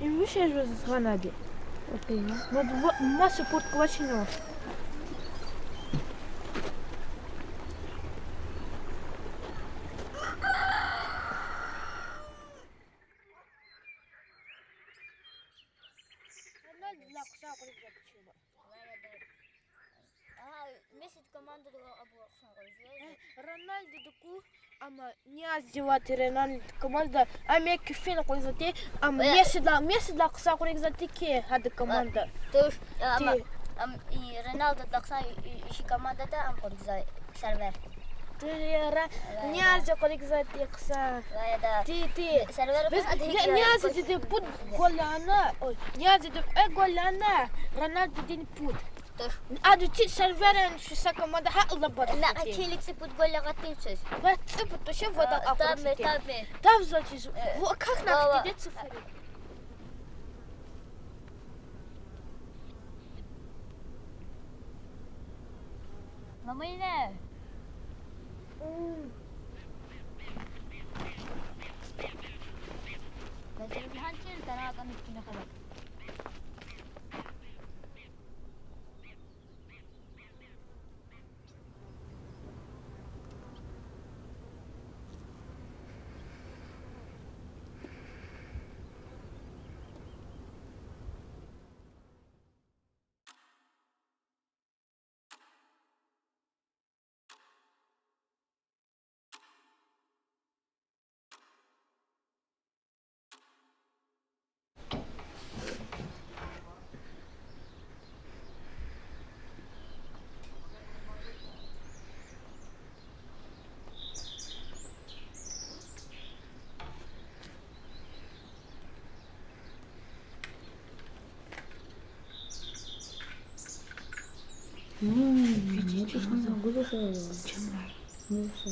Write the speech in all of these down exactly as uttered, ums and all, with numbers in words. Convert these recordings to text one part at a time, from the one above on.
Им вуч я жуваз гъанвайди? Окей, я. Ма, ма, маса пурт квачина. Роналдо лагьай хъсан къвализ ятӀа чна. Ага, Месси командада абур хъсан къвализ ятӀа. Э, Роналдо дуку, амма Ниязди вати Роналдо команда, ам ек кефина къвализ ятӀа, ам Э, Месси лагьай, Месси лагьай хъсан къвализ ятӀа ки, гьада команда. Туш, амма, Ти. Ам, и, Роналдо лагьай хъсан, и, и, иши командада ам къвализ ятӀа. Сервер. Ту я ра-, Вай, Ниязди къвализ ятӀа хъсан. Вай, да. Ти, ти. Сервер Без, къвализ ятӀа Ни-, хъсан. Ниязди диде пуд гол яна, ой, Ниязди диде кьве гол яна, Роналдо дидини пуд. Туш. Ада чи серверан шу са команда гьа лабада На, хъсан. Килици пуд гол ягъатин цуз. Ва ци пуд туше вода А, ахур таби, сити. Таби. Тав зачиз. Э, Во как вала. Нахти де цифри. Мамине. Бачир, гьанчи тара кӀани кина хабар. М, нече шанса гузуша. Гузуша.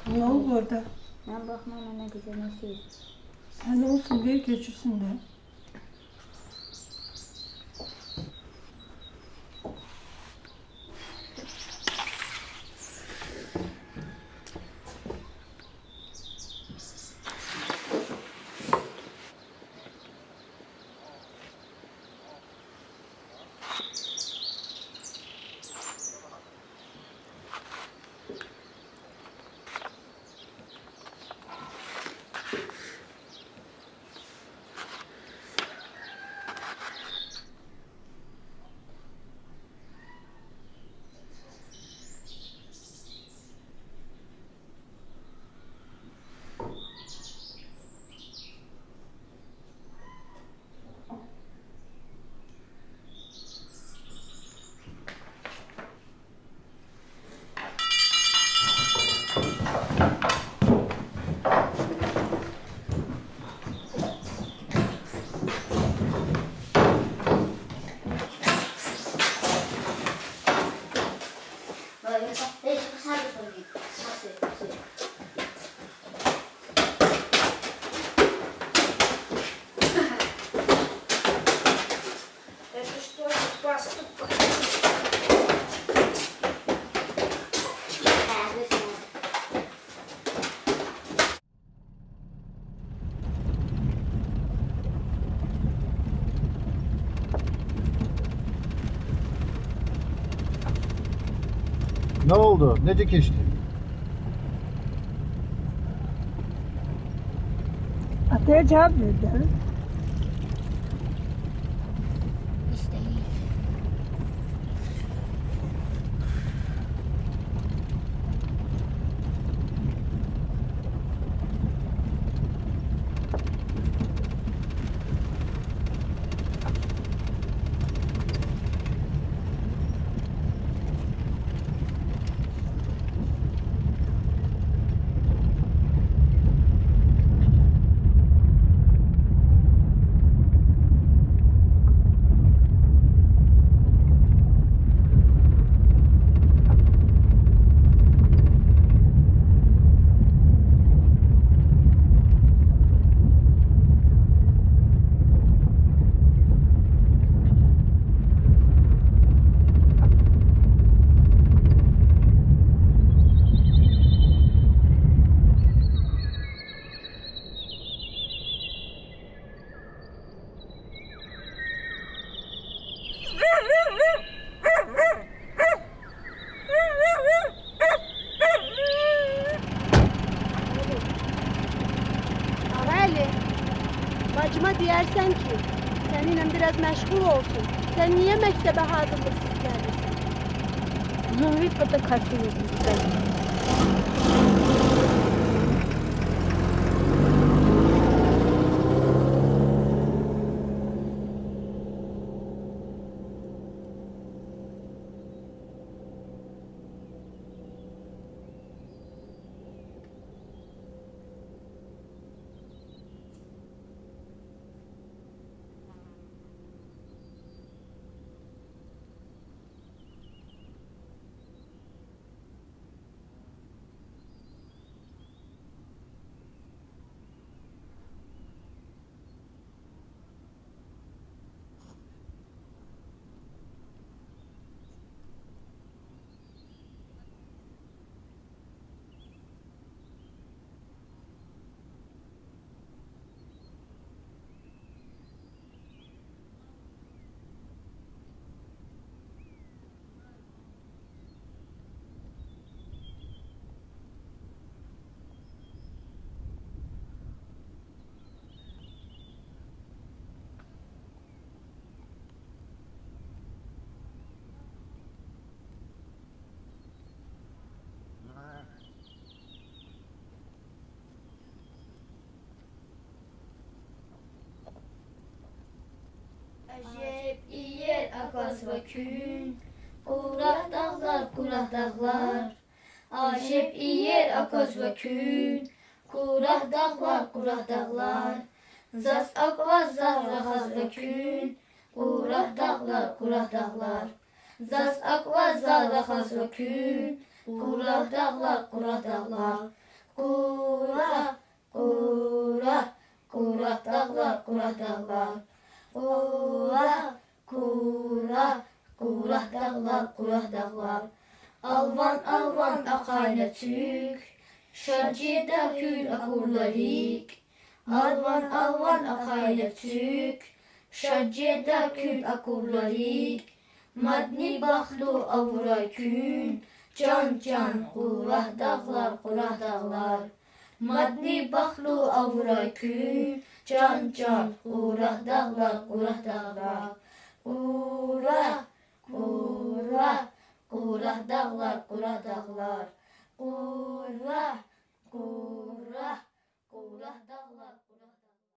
Алла, гурда. Нам бахмана, не гузе насип. Гьана олсун, гел кечирсин де. Это что за поступок? Ne oldu? Nece keçti? Ata cevap verdi, ha? İşte iyi. Hacıma diyersen ki, seninle biraz meşgul olsun. Sen niye mektebe hazırlıksız geldin? Zun vit pata kafi. Ajep iyer akazva kуьн, къурагъ дагълар, къурагъ дагълар. Ajep iyer akazva kуьн, къурагъ дагълар, къурагъ дагълар. Заз акваз зал рахазва куьн, къурагъ дагълар, къурагъ дагълар. Заз акваз зал рахазва куьн, къурагъ дагълар, къурагъ дагълар. Къурагъ, къурагъ, къурагъ дагълар, къурагъ дагълар. Къурагъ, къурагъ, къурагъ дагълар, къурагъ дагълар. Алван-алван ахъайна цуьк, шад жеда куьн акурла рикӀ. Алван-алван ахъайна цуьк, шад жеда куьн акурла рикӀ. Мадни бахтлу авурай куьн, чан-чан, къурагъ дагълар, къурагъ дагълар. Мадни бахтлу авурай куьн, чан-чан, къурагъ дагълар, къурагъ дагълар. Къурагъ, къурагъ, къурагъ дагълар, къурагъ дагълар. Къурагъ, къурагъ, къурагъ дагълар, къурагъ